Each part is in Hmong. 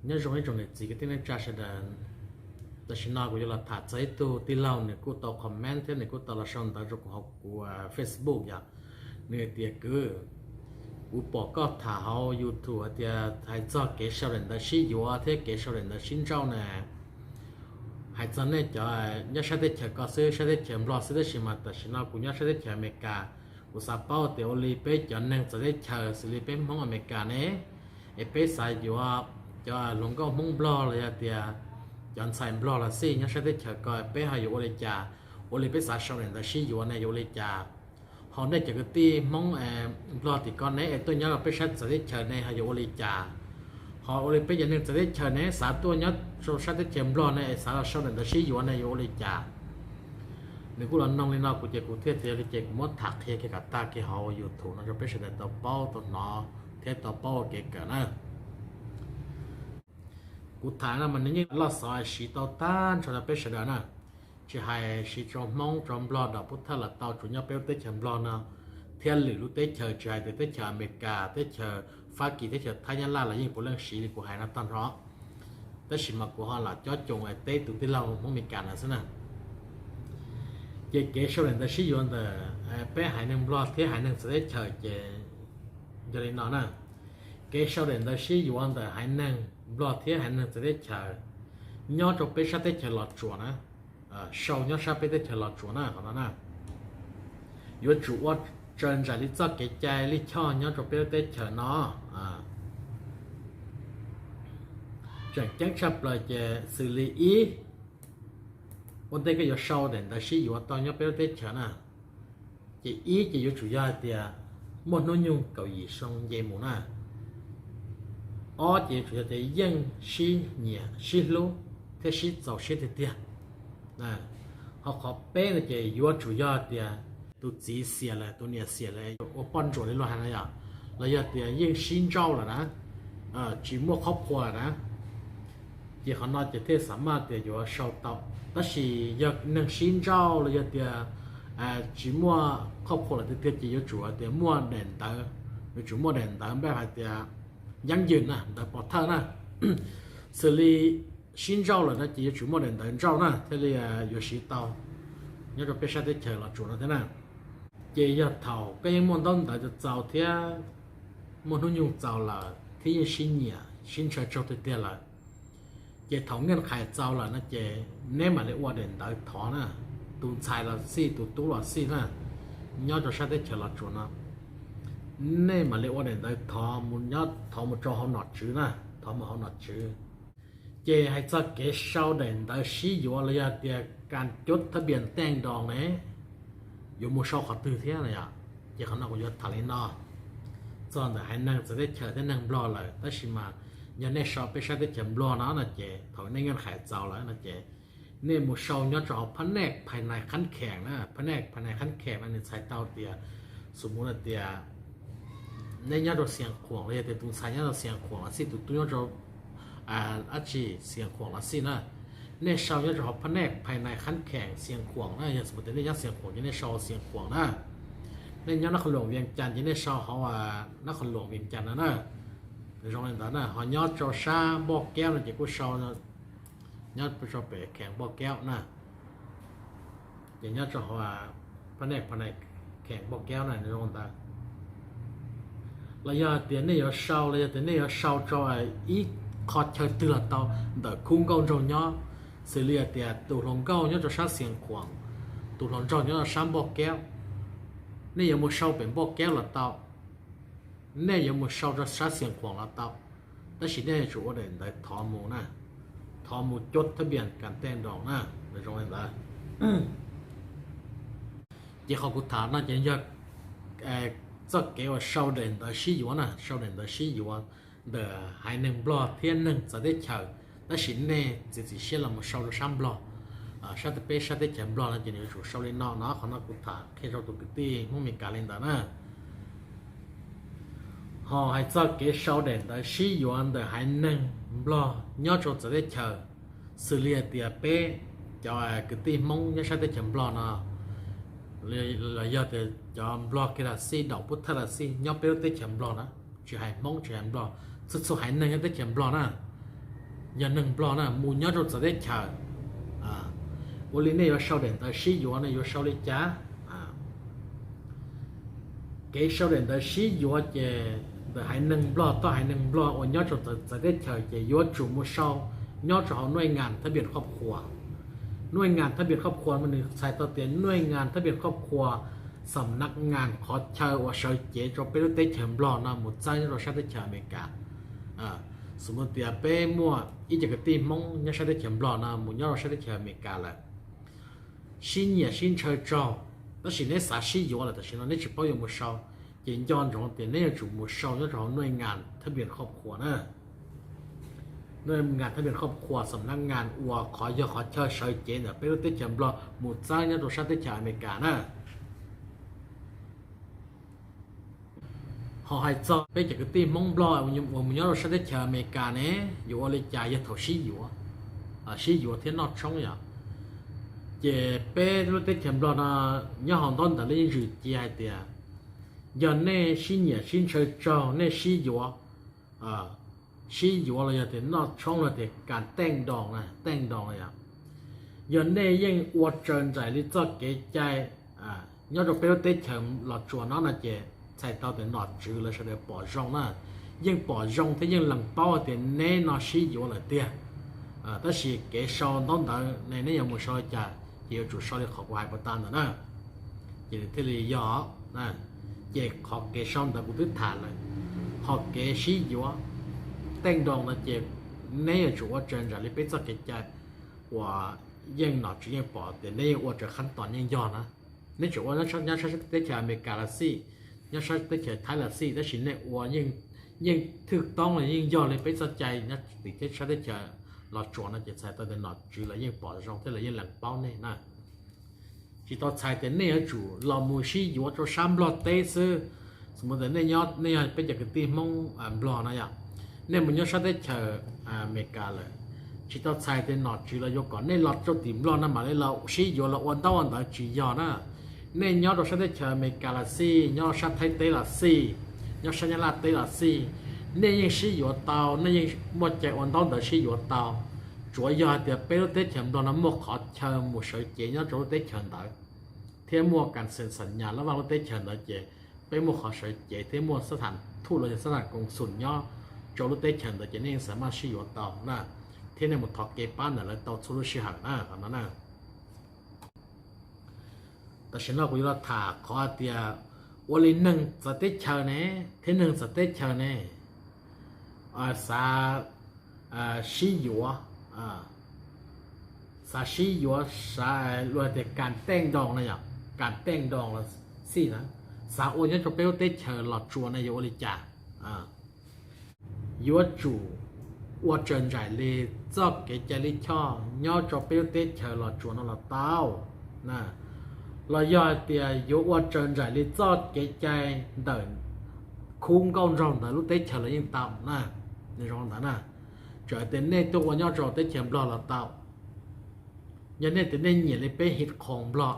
Nyob zoo ib tsoom niam txiv kwv tij neej tsa sawv daws. Tam sim no kuv yuav los tham txog ib tug tij laug, nws kuj tau comment thiab nws kuj tau los sau ntawv rau kuv hauv kuv Facebook yom. Nws hais tias, Kwv, kuv pom koj tham hauv YouTube hais tias hais txog kev sau daim ntawv sib yuav thiab kev sau daim ntawv sib ntsauj na. Hais txog nej cov nyob sab teb chaws ko xwb, sab teb chaws Nplog xwb, tab sis mas tam sim no kuv nyob sab teb chaws Amelikas. Kuv xav paub tias ua li peb cov neeg txawv teb chaws xws li peb Hmoob Amelikas ne, es peb xav yuav cov hluas nkauj Hmoob Nplog los yog tias cov ntxhais Nplog los xij nyob sab teb chaws ko, peb ho yuav ua li cas? Ua li peb xav sau daim ntawv sib yuav ne yuav ua li cas? Ho nej cov kwv tij Hmoob Nplog tim ko ne es tuaj nyob rau peb sab txawv teb chaws ne ho yuav ua li cas? Ho ua li peb cov neeg txawv teb chaws ne xav tuaj nyob rau sab teb chaws Nplog ne es xav los sau daim ntawv sib yuav ne yuav ua li cas? Nws kuj los noog li no kuv ces kuv thiaj tias li ces kuv muab tham qhia kiag kom tag kiag hauv YouTube no rau peb sawv daws tau paub tau hnov thiab tau paub ua kev kawm na. Kuv tham no mas nws yeej loj xov siv tau tag nrho rau peb sawv daws na. Tsis hais siv rau Hmoob rau Nplog dom pub thawj los tau, tsuas nyob peb lub teb chaws Nplog no thiab lwm lub teb chaws, tsis hais tias teb chaws Amelikas, teb chaws Fab Kis, teb chaws Thaib, Nyab Laj los yeej puav leej siv li kuv hais no tag nrho. Tab sis mas kuv ho lam cob coos teb tus tij laug Hmoob Amelikas no xwb na. Ces kev sau daim ntawv sib yuav ntawm peb haiv neeg Nplog thiab haiv neeg txawv teb chaws ces yog li no na. Kev sau daim ntawv sib yuav ntawm haiv neeg Nplog thiab haiv neeg txawv teb chaws nyob rau peb sab teb chaws Los Tsuas na, sau nyob sab peb teb chaws Los Tsuas na, qhov no na, yuav tsum ua raws nraim li txoj kev cai lij choj nyob rau peb lub teb chaws no. Tseem ceeb tshaj plaws ces xws li ib, ua ntej koj yuav sau daim ntawv sib yuav tau nyob peb lub teb chaws na, ces ib ces yuav tsum yog hais tias muaj hnub nyoog kaum yim xyoo nce mus na. Ob ces yuav tsum yog tias yeej sib nyiam sib hlub thiab sib txaus siab tiag tiag. Ho qhov peb no ces yuav tsum yog tias tus txiv xiam lawm, tus niam xiam lawm, ua poj ntsuam li luag hais no yom, los yog tias yeej sib ntsauj lawm na, tsis muaj qhov qhua lawm na, ces qhov no ces thiaj xam maj tias yuav sau tau. Tab sis yog neeg sib ntsauj los yog tias tsis muaj qhov qhua lawm tiag tiag ces yuav tsum hais tias muaj daim ntawv, yuav tsum muaj daim ntawv npaj hais tias yeeb yws na, ntawv pov thawj na. Xws li sib ntsauj lawm no ces yuav tsum muaj daim ntawv ntsauj na thiaj li yuav siv tau nyob rau peb sab teb chaws Los Tsuas no thiab na. Ces yog thaum koj yeej muaj ntaub ntawv txaus thiab muaj hnub nyoog txaus lawm thiab yeej sib nyiam sib ntshaw tsaug tiag tiag lawm, ces thaum nqij qhais txaus lawm no ces neb mam li ua daim ntawv thov na, tus ntxhais los xij tus tub los xij na, nyob rau sab teb chaws Los Tsuas no, nej mam li ua daim ntawv thov mus, thov mus rau hauv nom tswv na, thov mus hauv nom tswv. Ces hais txog kev sau daim ntawv sib yuav los yog tias kas cub thab pias tej doos ne, yuav mus sau qhov twg thiab no yom? Ces qhov no kuv yuav tham li no txog ntawm haiv neeg txawv teb chaws thiab neeg Nplog lawm, tab sis mas yog nej sau peb sab teb chaws Nplog no no ces thaum nej nqij qhais txaus lawm no ces nej mus sau nyob rau hauv phab nej phais nais khab kheem na, phab nej phais nais khab kheem no nws txhais tau tias, xus mus tias nej nyob rau Xiav Khuam los yog tias tus ntxhais nyob rau Xiav Khuam los xij, tus tub nyob rau dab tsi Xiav Khuam los xij na, nej sau nyob rau hauv phab nej phais nais khab kheem Xiav Khuam na. Yog xus mus tias nej nyob Xiav Khuam ces nej sau Xiav Khuam na, nej nyob Nab Qhoos Luam Vias Cas ces nej sau hauv Nab Qhoos Luam Vias Cas no na. Zoo li ntawd na, ho nyob rau sab Npoj Kaub no ces kuj sau nyob rau pem kheem Npoj Kaub na, ces nyob rau hauv phab nej phais nais kheem Npoj Kaub na, zoo li ntawd. Los yog tias nej yuav sau, los yog tias nej yuav sau rau ib qho chaw twg los tau ntawm khub nkauj nraug nyob, xws li hais tias tus hluas nkauj nyob rau sab Xiav Khuam, tus hluas nraug nyob rau sab Npoj Kaub, nej yuav mus sau pem Npoj Kaub los tau, nej yuav mus sau rau sab Xiav Khuam los tau, tab sis nej yuav tsum ua daim ntawv thov mus na, thov mus cub thab pias kas tej doos na, zoo li ntawd. Ces qhov kuv tham no ces yog txoj kev uas sau daim ntawv sib yuav na, sau daim ntawv sib yuav ntawm haiv neeg Nplog thiab neeg txawv teb chaws, tab sis nej txiav txim siab los mus sau rau sab Nplog, sab peb sab teb chaws Nplog no ces nws yuav tsum sau li no no. Qhov no kuv tham qhia rau tus kwv tij Hmoob Mes Kas li ntawd na. Ho hais txog kev sau daim ntawv sib yuav ntawm haiv neeg Nplog nyob rau txawv teb chaws, xws li hais tias peb cov kwv tij Hmoob nyob sab teb chaws Nplog no, los yog tias cov Nplog kiag los xij, daum pub thawj los xij nyob peb lub teb chaws Nplog na, tsis hais Hmoob tsis hais Nplog, txhua txhua haiv neeg nyob teb chaws Nplog na, yog neeg Nplog na mus nyob rau txawv teb chaws, ua li nej yuav sau daim ntawv sib yuav no yuav sau li cas? Kev sau daim ntawv sib yuav ces ntawm haiv neeg Nplog, txoj haiv neeg Nplog uas nyob rau txawv teb chaws ces yuav tsum mus sau nyob rau hauv nuaj ngas thab piam khoj khua. Nuaj ngas thab piam khoj khua mas nws txhais tau tias nuaj ngas thab piam khoj khua xam nab ngas qhov chaw uas sawv cev rau peb lub teb chaws Nplog no mus txawb nyob rau sab teb chaws Amelikas. Xws li tias peb muaj ib co kwv tij Hmoob nyob sab teb chaws Nplog no mus nyob rau sab teb chaws Amelikas lawm, sib nyiam sib ntshaw tsaug, tab sis neb xav sib yuav lawm tam sim no neb tsis paub yuav mus sau, ces nco ntsoov tias neb yuav tsum mus sau nyob rau hauv nuaj ngas thab piam khoj khua na. Nuaj ngas thab piam khoj khua xam nab ngas uas qhov yog qhov chaw sawv cev ntawm peb lub teb chaws Nplog mus txawb nyob rau sab teb chaws Amelikas na. Ho hais txog peb cov kwv tij Hmoob Nplog uas mus nyob rau sab teb chaws Amelikas ne, yuav ua li cas yog thaum sib yuav, sib yuav thiab noj tshoob yom? Ces peb lub teb chaws Nplog no nyob hauv ntaub ntawv lub yeej zwm cia hais tias yog nej sib nyiam sib ntshaw tsaug nej sib yuav, sib yuav los yog tias noj tshoob los tias kas teej doos na, teej doos los yog, yog nej yeej ua raws nraim li txoj kev cai nyob rau peb lub teb chaws Los Tsuas no no ces txhais tau tias nom tswv lawv sawv daws pom zoo na, yeej pom zoo thiab yeej lees paub hais tias neb no sib yuav lawm tiag. Tab sis kev sau ntaub ntawv ne neb yuav mus sau li cas ces yuav tsum sau li qhov kuv hais puas tas ntawd na, ces thiaj li yog. Ces qhov kev sau ntawv kuv twb tham lawm, qhov kev sib yuav teej doos no ces neb yuav tsum ua raws nraim li peb txoj kev cai uas yeej nom tswv yeej pom tias neb yeej ua raws khab tos yeej yog na. Neb tseem ua nyob sab teb chaws Amelikas los xij, nyob sab teb chaws Thaib los xij, tab sis nej ua yeej thwj toob los yeej yog li peb txoj cai nyob tim sab teb chaws Los Tsuas no ces txhais tau tias nom tswv lawv yeej pom zoo thiab lawv yeej lees paub nej na. Tsis tau txhais tias nej yuav tsum los mus sib yuav rau sab Nplog teb xwb. Xws li tias nej nyob, nej yog peb cov kwv tij Hmoob Nplog no yom, nej mus nyob sab teb chaws Amelikas lawm, tsis tau txhais tias nom tswv los yuav kom nej los rau tim Nplog no mam li los sib yuav los ua ntaub ua ntawv, tsis yog na. Nej nyob rau sab teb chaws Amelikas los xij, nyob sab Thaib teb los xij, nyob sab Nyab Laj teb los xij, nej yeej sib yuav tau, nej yeej muaj cai ua ntaub ntawv sib yuav tau. Tsuav yog hais tias peb lub teb chaws Nplog no muaj qhov chaw mus sawv cev nyob rau lub teb chaws ntawd, thiab muaj kas xees xam nyas lab vaj lub teb chaws ntawd ces peb muaj qhov sawv cev thiab muaj xab tham thuj los yog xab tham koos xum nyob rau lub teb chaws ntawd ces nej yeej xam maj sib yuav tau na, thiab nej mus thov kev pab ntawm lawv tau txhua lub sij hawm na, qhov no na. Tam sim no kuv yuav los tham qhov hais tias ua li neeg txawv teb chaws ne, thiab neeg txawv teb chaws ne, xav sib yuav, xav sib yuav, xav luag tias kas teej doos na yom, kas teej doos los xij na, xav ua nyob rau peb lub teb chaws Los Tsuas no yuav ua li cas? Yuav tsum ua raws nraim li txoj kev cai lij choj nyob rau peb lub teb chaws Los Tsuas no los tau. Los yog hais tias yuav ua raws nraim li txoj kev cai ntawm khub nkauj nraug ntawd lub teb chaws los yeej tau na. Nws zoo ntawd na, txawm tias nej tuaj ua nyob rau teb chaws Nplog los tau. Yog nej tias nej nyiam li peb hiv khoom Nplog,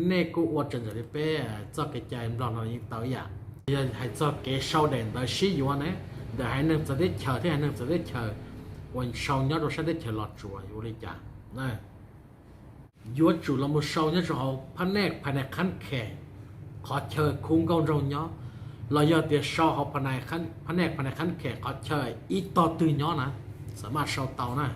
nej kuj ua raws nraim li peb txoj kev cai Nplog no yeej tau ib yam. Yog hais txog kev sau daim ntawv sib yuav ne, ntawm haiv neeg txawv teb chaws thiab haiv neeg txawv teb chaws uas sau nyob rau sab teb chaws Los Tsuas yuav ua li cas? Yuav tsum los mus sau nyob rau hauv phab nej phas nais khab khem qhov chaw khub nkauj nraug nyob, los yog tias sau hauv phab nej phas nais khab khem qhov chaw ib tog twg nyob na, xam maj sau tau na.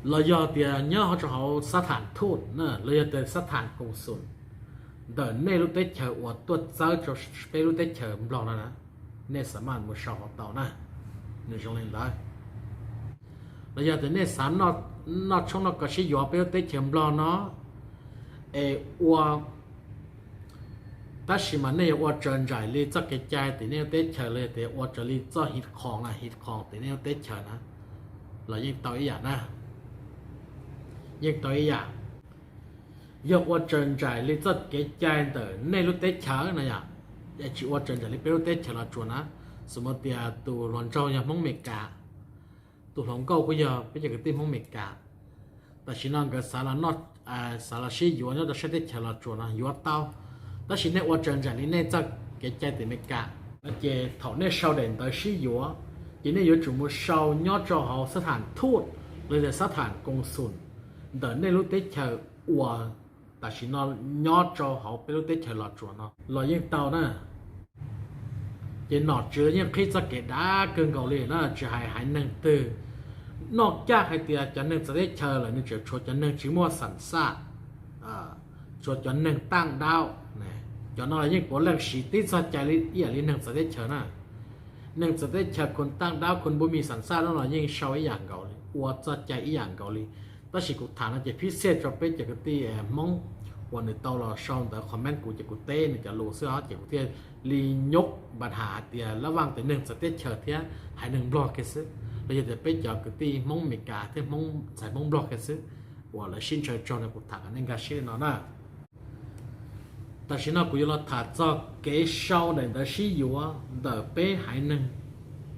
Los yog tias nyob rau hauv xab tham thuj na, los yog tias xab tham koos xum ntawm nej lub teb chaws uas tuaj txawb rau peb lub teb chaws Nplog no na, nej xam maj mus sau hauv tau na. Nws zoo li ntawd. Los yog tias nej xav noj tshoob noj kos sib yuav peb lub teb chaws Nplog no es ua, tab sis mas nej yuav ua raws nraim li txoj kev cai tim nej lub teb chaws los yog tias ua raws li txoj hiv khoom na, hiv khoom tim nej lub teb chaws na, los yeej tau ib yam na. Yeej tau ib yam. Yog ua raws nraim li txoj kev cai ntawm nej lub teb chaws na yom, es tsis ua raws nraim li peb lub teb chaws Los Tsuas na, xws li tias tus hluas nraug yog Hmoob Amelikas, tus hluas nkauj kuj yog peb cov kwv tij Hmoob Amelikas, tam sim no nkawd xav los noj, xav los sib yuav nyob rau sab teb chaws Los Tsuas no yuav tau, tab sis nej ua raws nraim li nej txoj kev cai tim Amelikas no ces thaum nej sau daim ntawv sib yuav Ces nej yuav tsum mus sau nyob rau hauv xab tham thum los yog xab tham koos xum ntawm nej lub teb chaws uas tam sim no nyob rau hauv peb lub teb chaws Los Tsuas no los yeej tau na. Ces nom tswv yeej qhib txoj kev dav kawg nkaus li na, tsis hais haiv neeg twg. Noj caj hais tias cov neeg txawv teb chaws lawm nws tseem tshuav cov neeg tsis muaj xam xaj, tshuav cov neeg taaj daub. Cov no los yeej puav leej siv tib txoj cai ib yam li neeg txawv teb chaws na. Neeg txawv teb chaws khun taaj daub khun npu mis xam xaj no los yeej sau ib yam nkaus li, ua txoj cai ib yam nkaus li. Tab sis kuv tham no ces phib xiaj rau peb cov kwv tij Hmoob uas nws tau los sau ntawv comment kuv ces kuv teb nws cov lus xwb os, ces kuv thiaj li nyuj npa has hais tias lab vaj tias neeg txawv teb chaws thiab haiv neeg Nplog kiag xwb, los yog tias peb cov kwv tij Hmoob Amelikas thiab Hmoob ntxhais Hmoob Nplog kiag xwb uas lawv sib ntshaw tsaug no, kuv tham kom nej nkag siab li no na. Tam sim no kuv yuav los tham txog kev sau daim ntawv sib yuav ntawm peb haiv neeg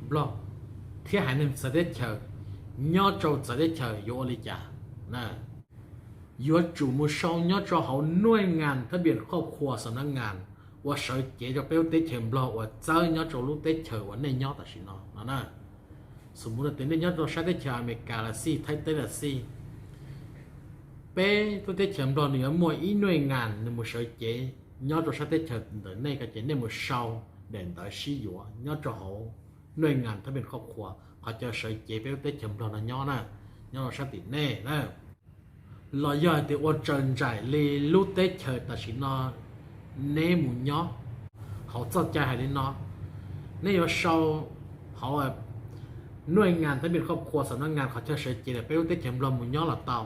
Nplog thiab haiv neeg txawv teb chaws nyob rau txawv teb chaws yuav ua li cas. Yuav tsum mus sau nyob rau hauv nuj ngas thab pias khoj khua xam nab ngas uas sawv cev rau peb lub teb chaws Nplog uas txawb nyob rau lub teb chaws uas nej nyob tam sim no no na. Xum mus no tias nej nyob rau sab teb chaws Amelikas los xij, Thaib teb los xij, peb lub teb chaws Nplog nws yuav muaj ib nuj ngas nws mus sawv cev nyob rau sab teb chaws ntawm nej ko ces nej mus sau daim ntawv sib yuav nyob rau hauv nuj ngas thab pias khoj khua qhov chaw sawv cev peb lub teb chaws Nplog no nyob na, nyob rau sab tim nej na. Los yog hais tias ua raws nraim li lub teb chaws tam sim no neb mus nyob, hauv txoj cai hais li no, nej yuav sau hauv nuj ngas thab pias khoj khua xam nab ngas qhov chaw sawv cev ntawm peb lub teb chaws Nplog mus nyob los tau.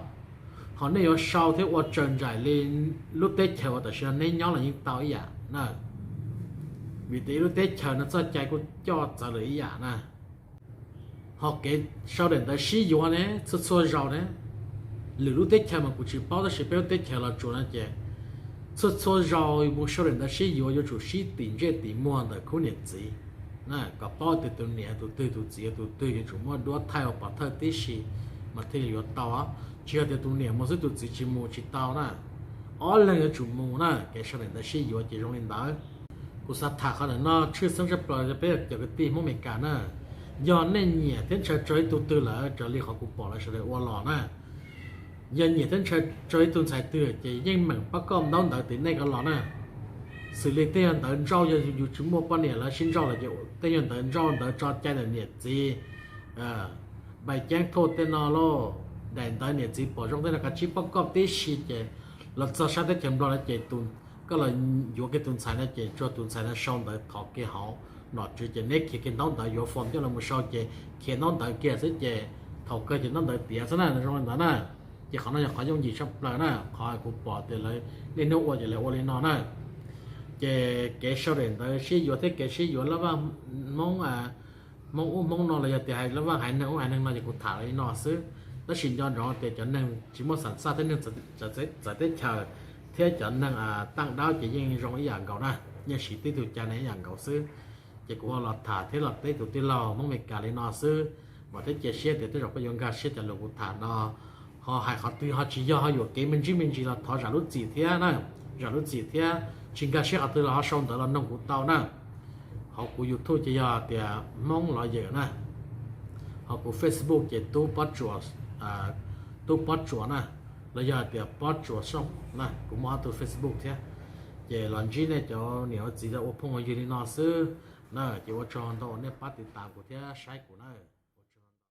Ho nej yuav sau thiab ua raws nraim li lub teb chaws uas tam sim no neb nyob los yeej tau ib yam na, vim tias ib lub teb chaws no txoj cai kuj coj txawv lawm ib yam na. Ho kev sau daim ntawv sib yuav ne, txhua txhua zaus ne, lwm lub teb chaws mas kuv tsis paub tab sis peb lub teb chaws Los Tsuas no ces txhua txhua zaus mus sau daim ntawv sib yuav yuav tsum sib tim ntsej tim muag ntawm khub niam txiv na, kom paub tias tus niam tus twg, tus txiv tus twg, yuav tsum muaj duab thaij ua pov thawj tib si mas thiaj li yuav tau. Tsis yog tias tus niam mus xwb tus txiv tsis mus tsis tau na, ob leeg yuav tsum mus na. Kev sau daim ntawv sib yuav ces zoo li ntawd. Kuv xav tham qhov ntawm no tshwj xeeb tshaj plaws rau peb cov kwv tij Hmoob Amelikas na. Yog nej nyiam thiab ntshaw tso ib tug twg lawm raws li qhov kuv pom lawv sawv daws ua los na, yog nyiam thiab ntshaw tso ib tug ntxhais twg ces yeej meem pab koj ntaub ntawv tim nej ko los na. Xws li tej yog ntawv nrauj, yog yus tsis muaj poj niam lawv sib nrauj lawm ces tej yog ntawv nrauj, ntawv tso cai ntawm niam txiv, npaim ceeb thoj tej no lauj, daim ntawv niam txiv pom zoo tej no kav tsij pab koj tib si ces los txog sab teb chaws Nplog no ces koj los yuav kiag tus ntxhais no ces tsuas tus ntxhais no sau ntawv thov kiag hauv nom tswv ces neb khiav kiag ntaub ntawv yuav form coj los mus sau ces khiav ntaub ntawv kiag xwb ces thaum kawg ces ntaub ntawv tiav xwb na, zoo li ntawd na. Ces qhov no yog qhov yooj yim tshaj plaws na, qhov kuv pom tias lawv niaj hnub ua ces lawv ua li no na. Ces kev sau daim ntawv sib yuav thiab kev sib yuav lab vaj Hmoob, Hmoob ub Hmoob no los yog tias hais lab vaj haiv neeg ub haiv neeg no ces kuv tham li no xwb. Tab sis nco ntsoov tias cov neeg tsis muaj xam xaj thiab neeg txawv teb chaws thiab cov neeg taaj daub ces yeej zoo ib yam nkaus na, yeej siv tib tug cai no ib yam nkaus xwb. Ces kuv ho los tham thiab los teb tus tij laug Hmoob Amelikas li no xwb, vam thiab cia siab tias tej zaum koj yuav nkag siab cov lus kuv tham no. Ho hais qhov twg ho tsis yog ho yuam kev me ntsis me ntsis los thov zam lub txim thiab na, zam lub txim thiab. Tsis nkag siab qhov twg los ho sau ntawv los noog kuv tau na. Hauv kuv YouTube ces yog tias Hmoob Los Yawm na, hauv kuv Facebook ces Tub Pob Tsuas, Tub Pob Tsuas na, los yog tias Pob Tsuas Xyooj na, kuv muaj ob tug Facebook thiab. Ces los ntsib nej cov niam ua txiv ua phooj ua ywg li no xwb na, ces ua tsaug ntau uas nej pab tiv tas kuv thiab saib kuv na.